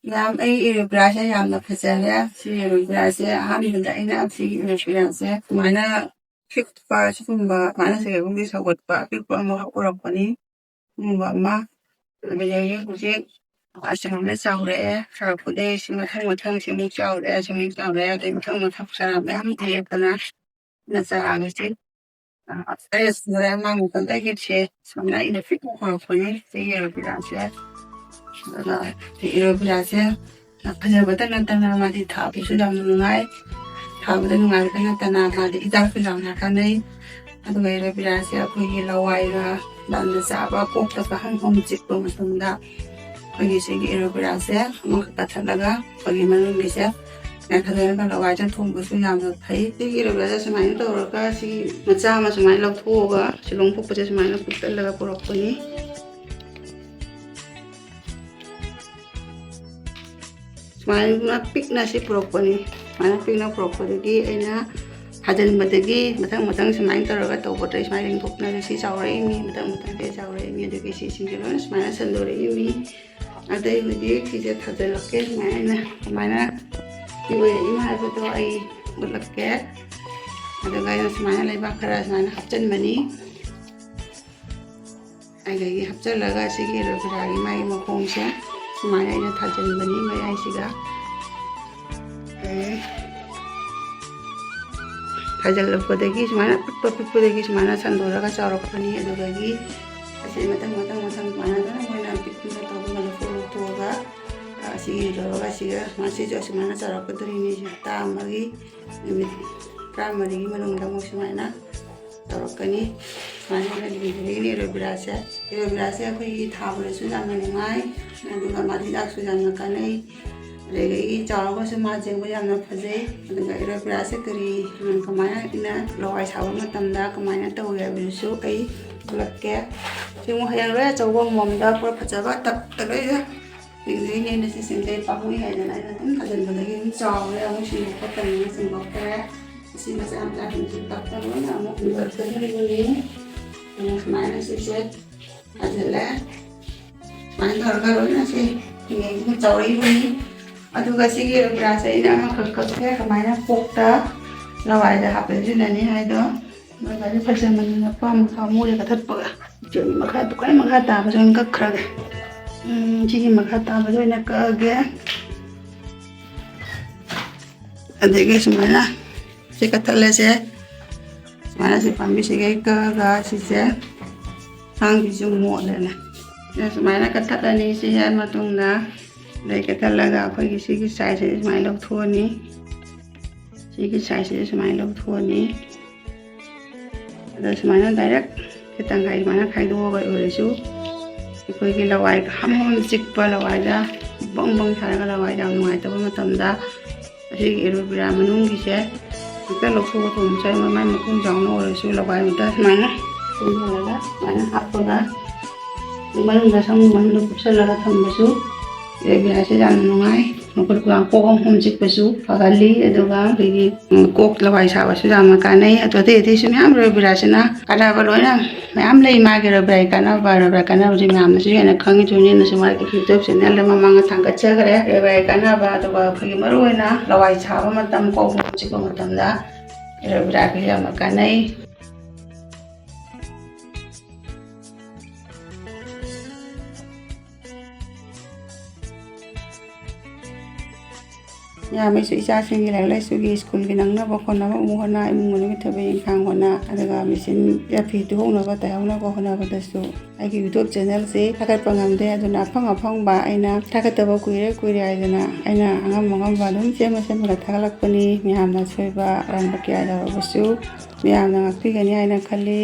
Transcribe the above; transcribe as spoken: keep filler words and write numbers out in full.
ꯃꯌꯥꯝ, ꯑꯩ ꯏꯔꯣꯕꯤꯔꯥꯁꯦ ꯌꯥꯝꯅ ꯐꯖꯔꯦ꯫ ꯁꯤ ꯏꯔꯣꯕꯤꯔꯥꯁꯦ ꯑꯍꯥꯟꯕꯗ ꯑꯩꯅ ꯁꯤꯒꯤ ꯏꯔꯣꯕꯤꯔꯥꯁꯦ ꯁꯨꯃꯥꯏꯅ ꯄꯤꯛꯄ, ꯁꯤꯒꯨꯝꯕ ꯁꯨꯃꯥꯏꯅ ꯁꯤꯒꯨꯝꯕꯤ ꯁꯧꯒꯠꯄ ꯑꯄꯤꯛꯄ ꯑꯃ ꯍꯧꯔꯛꯄꯅꯤ꯫ ꯁꯤꯒꯨꯝꯕ ꯑꯃ꯫ ꯑꯗꯨꯗꯒꯤ ꯍꯧꯖꯤꯛ ꯑꯁꯤꯃꯅ ꯆꯥꯎꯔꯛꯑꯦ꯫ ꯆꯥꯎꯔꯛꯄꯗꯒꯤ ꯁꯤ ꯃꯊꯪ ꯃꯊꯪ ꯁꯤꯃꯨꯛ ꯆꯥꯎꯔꯛꯑꯦ, ꯁꯤꯃꯨꯛ ꯆꯥꯎꯔꯛꯑꯦ꯫ ꯑꯗꯩ ꯃꯊꯪ ꯃꯊꯪ ꯆꯔꯥ ꯃꯌꯥꯝ ꯊꯤꯔꯛꯇꯅ ꯑꯩꯅ ꯆꯔꯥꯒꯁꯦ, ꯑ, ꯑꯩ ꯁꯤꯗ ꯑꯉꯥꯡ ꯃꯇꯝꯗꯒꯤ ꯁꯦ ꯁꯨꯃꯥꯏꯅ ꯑꯩꯅ ꯄꯤꯛꯄ ꯍꯧꯔꯛꯄꯅꯤ꯫ ꯁꯤꯒꯤ ꯏꯔꯣꯕꯤꯔꯥꯁꯦ꯫ ꯑꯗꯨꯒ ꯏꯔꯣꯕꯤꯔꯥꯁꯦ ꯐꯖꯕꯇ ꯅꯠꯇꯅ ꯃꯥꯗꯤ ꯊꯥꯕꯁꯨ ꯌꯥꯝꯅ ꯅꯨꯡꯉꯥꯏ꯫ ꯊꯥꯕꯗ ꯅꯨꯡꯉꯥꯏꯕꯇ ꯅꯠꯇꯅ ꯃꯥꯗꯤ ꯍꯤꯗꯥꯛꯁꯨ ꯌꯥꯝꯅ ꯀꯥꯟꯅꯩ꯫ ꯑꯗꯨꯒ ꯏꯔꯣꯕꯤꯔꯥꯁꯦ ꯑꯩꯈꯣꯏꯒꯤ ꯂꯋꯥꯏꯒ ꯂꯥꯟꯅ ꯆꯥꯕ ꯀꯣꯛꯇ ꯀꯥꯍꯟ ꯍꯣꯝ ꯆꯤꯛꯄ ꯃꯇꯝꯗ ꯑꯩꯈꯣꯏꯒꯤ ꯁꯤꯒꯤ ꯏꯔꯣꯕꯤꯔꯥꯁꯦ ꯑꯃꯈꯛ ꯀꯛꯊꯠꯂꯒ ꯑꯩꯈꯣꯏꯒꯤ ꯃꯅꯨꯡꯒꯤꯁꯦ ꯌꯥꯟꯊꯠꯂꯒ ꯂꯋꯥꯏꯗ ꯊꯣꯡꯕꯁꯨ ꯌꯥꯝꯅ ꯐꯩ꯫ ꯁꯤꯒꯤ ꯏꯔꯣꯕꯤꯔꯥꯁꯦ ꯁꯨꯃꯥꯏꯅ ꯇꯧꯔꯒ ꯁꯤꯒꯤ ꯃꯆꯥ ꯑꯃ ꯁꯨꯃꯥꯏꯅ ꯂꯧꯊꯣꯛꯑꯒ ꯁꯤꯂꯣꯡ ꯐꯨꯛꯄꯁꯦ ꯁꯨꯃꯥꯏꯅ ꯐꯨꯛꯇꯠꯂꯒ ꯄꯨꯔꯛꯄꯅꯤ꯫ ꯁꯨꯃꯥꯏꯅ ꯄꯤꯛꯅ ꯁꯤ ꯄꯨꯔꯛꯄꯅꯤ꯫ ꯁꯨꯃꯥꯏꯅ ꯄꯤꯛꯅ ꯄꯨꯔꯛꯄꯗꯒꯤ ꯑꯩꯅ ꯊꯥꯖꯤꯟꯕꯗꯒꯤ ꯃꯊꯪ ꯃꯊꯪ ꯁꯨꯃꯥꯏꯅ ꯇꯧꯔꯒ ꯇꯧꯕꯗꯒꯤ ꯁꯨꯃꯥꯏꯅ ꯂꯦꯡꯊꯣꯛꯅꯔꯦ꯫ ꯁꯤ ꯆꯥꯎꯔꯛꯏꯅꯤ, ꯃꯊꯪ ꯃꯊꯪ ꯁꯤ ꯆꯥꯎꯔꯛꯏꯅꯤ, ꯑꯗꯨꯒꯤ ꯁꯤꯁꯤꯡꯁꯦ ꯂꯣꯏꯅ ꯁꯨꯃꯥꯏꯅ ꯁꯟꯗꯣꯔꯛꯏꯅꯤ꯫ ꯑꯗꯩ ꯍꯧꯖꯤꯛ ꯁꯤꯁꯦ ꯊꯥꯖꯤꯜꯂꯛꯀꯦ꯫ ꯁꯨꯃꯥꯏꯅ ꯑꯩꯅ ꯀꯃꯥꯏꯅ ꯁꯤ ꯑꯣꯏꯔꯛꯏꯅꯣ ꯍꯥꯏꯕꯗꯣ ꯑꯩ ꯎꯠꯂꯛꯀꯦ꯫ ꯑꯗꯨꯒ ꯑꯩꯅ ꯁꯨꯃꯥꯏꯅ ꯂꯩꯕꯥꯛ ꯈꯔ ꯁꯨꯃꯥꯏꯅ ꯍꯥꯞꯆꯤꯟꯕꯅꯤ꯫ ꯑꯗꯒꯤ ꯍꯥꯞꯆꯤꯜꯂꯒ ꯁꯤꯒꯤ ꯑꯦꯂꯣꯚꯦꯔꯥꯒꯤ ꯃꯥꯒꯤ ꯃꯈꯣꯡꯁꯦ ꯁꯨꯃꯥꯏꯅ ꯑꯩꯅ ꯊꯥꯖꯤꯟꯕꯅꯤ ꯃꯌꯥꯏꯁꯤꯗ꯫ ꯑꯦ, ꯊꯥꯖꯤꯜꯂꯛꯄꯗꯒꯤ ꯁꯨꯃꯥꯏꯅ ꯑꯄꯤꯛꯄ ꯑꯄꯤꯛꯄꯗꯒꯤ ꯁꯨꯃꯥꯏꯅ ꯁꯟꯗꯣꯔꯒ ꯆꯥꯎꯔꯛꯄꯅꯤ꯫ ꯑꯗꯨꯗꯒꯤ ꯑꯁꯤ ꯃꯊꯪ ꯃꯊꯪ ꯃꯊꯪ ꯁꯨꯃꯥꯏꯅ ꯑꯗꯨꯝ ꯃꯣꯏꯅ ꯄꯤꯛ ꯄꯤꯛꯅ ꯇꯧꯔꯒ ꯂꯧꯊꯣꯛ ꯂꯧꯊꯣꯛꯑꯒ, ꯑ, ꯑꯁꯤꯒꯤ ꯂꯧꯔꯒ ꯑꯁꯤꯒ ꯃꯁꯤꯁꯨ ꯑꯁꯨꯃꯥꯏꯅ ꯆꯥꯎꯔꯛꯀꯗꯣꯔꯤꯅꯤ꯫ ꯁꯤ ꯍꯞꯇꯥ ꯑꯃꯒꯤ ꯅꯨꯃꯤꯠ ꯇꯔꯥꯃꯔꯤꯒꯤ ꯃꯅꯨꯡꯗ ꯑꯃꯨꯛ ꯁꯨꯃꯥꯏꯅ ꯇꯧꯔꯛꯀꯅꯤ꯫ ꯁꯨꯃꯥꯏꯅ ꯂꯩꯕꯤꯔꯤꯅꯤ ꯑꯦꯂꯣꯚꯦꯔꯥꯁꯦ꯫ ꯑꯦꯂꯣꯚꯦꯔꯥꯁꯦ ꯑꯩꯈꯣꯏꯒꯤ ꯊꯥꯕꯗꯁꯨ ꯌꯥꯝꯅ ꯅꯨꯡꯉꯥꯏ, ꯑꯗꯨꯒ ꯃꯥꯗꯤ ꯍꯤꯗꯥꯛꯁꯨ ꯌꯥꯝꯅ ꯀꯥꯟꯅꯩ꯫ ꯑꯗꯒꯤ ꯆꯥꯎꯔꯒꯁꯨ ꯃꯥ ꯌꯦꯡꯕ ꯌꯥꯝꯅ ꯐꯖꯩ꯫ ꯑꯗꯨꯒ ꯑꯦꯂꯣꯚꯦꯔꯥꯁꯦ ꯀꯔꯤ, ꯀꯃꯥꯏꯅ ꯑꯩꯅ ꯂꯋꯥꯏ ꯁꯥꯕ ꯃꯇꯝꯗ ꯀꯃꯥꯏꯅ ꯇꯧꯏ ꯍꯥꯏꯕꯗꯨꯁꯨ ꯑꯩ ꯎꯠꯂꯛꯀꯦ꯫ ꯁꯤ ꯑꯃꯨꯛ ꯍꯌꯦꯡ ꯂꯣꯏ ꯑꯆꯧꯕ ꯑꯃꯃꯝꯗ ꯄꯨꯔꯥ ꯐꯖꯕ ꯇꯞꯇ ꯂꯣꯏꯅ ꯂꯤꯡꯗꯣꯏꯅꯦ꯫ ꯃꯁꯤ ꯁꯦꯝꯖꯩ ꯄꯥꯝꯃꯨꯏ ꯍꯥꯏꯗꯅ ꯑꯩꯅ ꯑꯗꯨꯝ ꯊꯥꯖꯤꯟꯕꯗꯒꯤ ꯑꯗꯨꯝ ꯆꯥꯎꯔꯦ, ꯑꯃꯨꯛ ꯁꯤꯡꯗꯣꯛꯄ ꯇꯟꯗꯅ ꯁꯤꯡꯗꯣꯛꯇ꯭ꯔꯦ꯫ ꯑꯁꯤ ꯃꯆꯥ ꯃꯆꯥꯁꯤꯡꯁꯤ ꯇꯞꯇ ꯂꯣꯏꯅ ꯑꯃꯨꯛ ꯍꯨꯟꯗꯣꯛꯆꯗꯣꯔꯤꯕꯅꯤ꯫ ꯑꯗꯨꯅ ꯁꯨꯃꯥꯏꯅ ꯁꯤꯁꯦ ꯊꯥꯖꯤꯜꯂꯦ꯫ ꯁꯨꯃꯥꯏꯅ ꯇꯧꯔꯒ ꯂꯣꯏꯅ ꯁꯤ ꯌꯦꯡꯁꯤꯅ ꯆꯥꯎꯔꯛꯏꯕꯅꯤ꯫ ꯑꯗꯨꯒ ꯁꯤꯒꯤ ꯑꯦꯂꯣꯚꯦꯔꯥꯁꯦ ꯑꯩꯅ ꯑꯃꯈꯛ ꯀꯛꯈ꯭ꯔꯦ, ꯀꯃꯥꯏꯅ ꯀꯣꯛꯇ ꯂꯋꯥꯏꯗ ꯍꯥꯞꯄꯁꯤꯅꯅꯤ ꯍꯥꯏꯗꯣ꯫ ꯂꯋꯥꯏꯗ ꯐꯖꯃꯟꯗꯅ ꯄꯥꯝ ꯊꯥꯎ ꯃꯣꯏꯗ ꯀꯛꯊꯠꯄꯒ ꯁꯤꯒꯤ ꯃꯈꯥ, ꯈ꯭ꯋꯥꯏ ꯃꯈꯥ ꯇꯥꯕꯁꯦ ꯑꯣꯏꯅ ꯀꯛꯈ꯭ꯔꯒꯦ꯫ ꯎꯝ, ꯁꯤꯒꯤ ꯃꯈꯥ ꯇꯥꯕꯁꯦ ꯑꯣꯏꯅ ꯀꯛꯑꯒꯦ꯫ ꯑꯗꯒꯤ ꯁꯨꯃꯥꯏꯅ ꯁꯤ ꯀꯛꯊꯠꯂꯁꯦ꯫ ꯁꯨꯃꯥꯏꯅ ꯁꯤ ꯄꯥꯝꯕꯤꯁꯤꯒꯩ ꯀꯛꯑꯒ ꯁꯤꯁꯦ ꯊꯥꯡꯁꯤꯁꯨ ꯃꯣꯠꯂꯦꯅꯦ꯫ ꯁꯤꯅ ꯁꯨꯃꯥꯏꯅ ꯀꯛꯊꯠꯂꯅꯤ꯫ ꯁꯤ ꯍꯦꯛ ꯃꯇꯨꯡꯗ ꯂꯩ ꯀꯛꯊꯠꯂꯒ ꯑꯩꯈꯣꯏꯒꯤ ꯁꯤꯒꯤ ꯁꯥꯏꯖꯁꯦ ꯁꯨꯃꯥꯏꯅ ꯂꯧꯊꯣꯛꯑꯅꯤ꯫ ꯁꯤꯒꯤ ꯁꯥꯏꯖꯁꯦ ꯁꯨꯃꯥꯏꯅ ꯂꯧꯊꯣꯛꯑꯅꯤ꯫ ꯑꯗ ꯁꯨꯃꯥꯏꯅ ꯗꯥꯏꯔꯦꯛ ꯈꯤꯇꯪ ꯈꯥꯏ-, ꯁꯨꯃꯥꯏꯅ ꯈꯥꯏꯗꯣꯛꯑꯒ ꯑꯣꯏꯔꯁꯨ ꯑꯩꯈꯣꯏꯒꯤ ꯂꯋꯥꯏ ꯍꯝ ꯍꯝ ꯆꯤꯛꯄ ꯂꯋꯥꯏꯗ ꯕꯪ ꯕꯪ ꯁꯥꯔꯒ ꯂꯋꯥꯏꯗ ꯌꯥꯝ ꯅꯨꯡꯉꯥꯏꯇꯕ ꯃꯇꯝꯗ ꯑꯁꯤꯒꯤ ꯑꯦꯂꯣꯚꯦꯔꯥ ꯃꯅꯨꯡꯒꯤꯁꯦ ꯍꯦꯛꯇ ꯂꯧꯊꯣꯛꯑ ꯊꯝꯕꯁꯨ ꯌꯥꯏ꯫ ꯃꯃꯥꯏ ꯃꯈꯣꯡ ꯆꯥꯎꯅ ꯑꯣꯏꯔꯁꯨ ꯂꯋꯥꯏ ꯃꯛꯇ ꯁꯨꯃꯥꯏꯅ ꯄꯨꯟꯁꯤꯜꯂꯒ ꯁꯨꯃꯥꯏꯅ ꯍꯥꯞꯄꯒ ꯃꯅꯨꯡꯗ ꯁꯪꯒꯨꯝꯕ ꯃꯅꯨꯡꯗ ꯀꯨꯞꯁꯜꯂꯒ ꯊꯝꯕꯁꯨ ꯑꯦꯂꯣꯚꯦꯔꯥꯁꯦ ꯌꯥꯝꯅ ꯅꯨꯡꯉꯥꯏ꯫ ꯃꯈꯨꯠ ꯈꯨꯠ ꯀꯣꯛ ꯑꯍꯨꯝ ꯆꯤꯛꯄꯁꯨ ꯐꯒꯜꯂꯤ, ꯑꯗꯨꯒ ꯑꯩꯈꯣꯏꯒꯤ, ꯎꯝ, ꯀꯣꯛ ꯂꯋꯥꯏ ꯁꯥꯕꯁꯨ ꯌꯥꯝꯅ ꯀꯥꯟꯅꯩ꯫ ꯑꯗꯨ ꯑꯇꯩ ꯑꯇꯩꯁꯨ ꯃꯌꯥꯝ ꯑꯦꯂꯣꯚꯦꯔꯥꯁꯤꯅ ꯀꯥꯟꯅꯕ ꯂꯣꯏꯅ ꯃꯌꯥꯝ ꯂꯩ꯫ ꯃꯥꯒꯤ ꯑꯦꯂꯣꯚꯦꯔꯥꯒꯤ ꯀꯥꯟꯅꯕ, ꯑꯦꯂꯣꯚꯦꯔꯥ ꯀꯥꯟꯅꯕꯁꯤ ꯃꯌꯥꯝꯅꯁꯨ ꯍꯦꯟꯅ ꯈꯪꯉꯤꯗꯨꯅꯤ꯫ ꯑꯩꯅꯁꯨ ꯃꯥꯒꯤ YouTube ꯆꯦꯅꯦꯜꯗ ꯃꯃꯥꯡꯗ ꯊꯥꯡꯒꯠꯆꯈ꯭ꯔꯦ ꯑꯦꯂꯣꯚꯦꯔꯥꯒꯤ ꯀꯥꯟꯅꯕ꯫ ꯑꯗꯨꯒ ꯑꯩꯈꯣꯏꯒꯤ ꯃꯔꯨꯑꯣꯏꯅ ꯂꯋꯥꯏ ꯁꯥꯕ ꯃꯇꯝ, ꯀꯣꯛ ꯑꯍꯨꯝ ꯆꯤꯛꯄ ꯃꯇꯝꯗ ꯑꯦꯂꯣꯚꯦꯔꯥꯒꯤ ꯌꯥꯝꯅ ꯀꯥꯟꯅꯩ꯫ ꯌꯥꯝꯃꯤꯁꯨ ꯏꯆꯥꯁꯤꯡꯒꯤ ꯂꯥꯏꯔꯤꯛ ꯂꯥꯏꯁꯨꯒꯤ, ꯁ꯭ꯀꯨꯜꯒꯤ ꯅꯪꯅꯕ ꯈꯣꯠꯅꯕ ꯑꯃꯨꯛ ꯍꯣꯠꯅ, ꯏꯃꯨꯡ ꯃꯅꯨꯡꯒꯤ ꯊꯕꯛ ꯏꯪꯈꯥꯡ ꯍꯣꯠꯅ, ꯑꯗꯨꯒ ꯃꯦꯆꯤꯟꯗ ꯐꯤ ꯇꯨꯍꯧꯅꯕ, ꯇꯥꯏꯍꯧꯅꯕ ꯍꯣꯠꯅꯕꯗꯁꯨ ꯑꯩꯒꯤ YouTube ꯆꯦꯅꯦꯜꯁꯦ ꯊꯥꯒꯠꯄ ꯉꯝꯗꯦ꯫ ꯑꯗꯨꯅ ꯑꯐꯪ ꯑꯐꯪꯕ ꯑꯩꯅ ꯊꯥꯒꯠꯇꯕ ꯀꯨꯏꯔꯦ ꯀꯨꯏꯔꯦ ꯍꯥꯏꯗꯅ ꯑꯩꯅ ꯑꯉꯝ ꯑꯉꯝꯕ ꯑꯗꯨꯝ ꯁꯦꯝꯃ ꯁꯦꯝꯃꯒ ꯊꯥꯒꯠꯂꯛꯄꯅꯤ꯫ ꯃꯌꯥꯝꯅ ꯑꯁꯣꯏꯕ ꯑꯔꯥꯟꯕ ꯀꯌꯥ ꯌꯥꯎꯔꯕꯁꯨ ꯃꯌꯥꯝꯅ ꯉꯥꯛꯄꯤꯒꯅꯤ ꯍꯥꯏꯅ ꯈꯜꯂꯤ꯫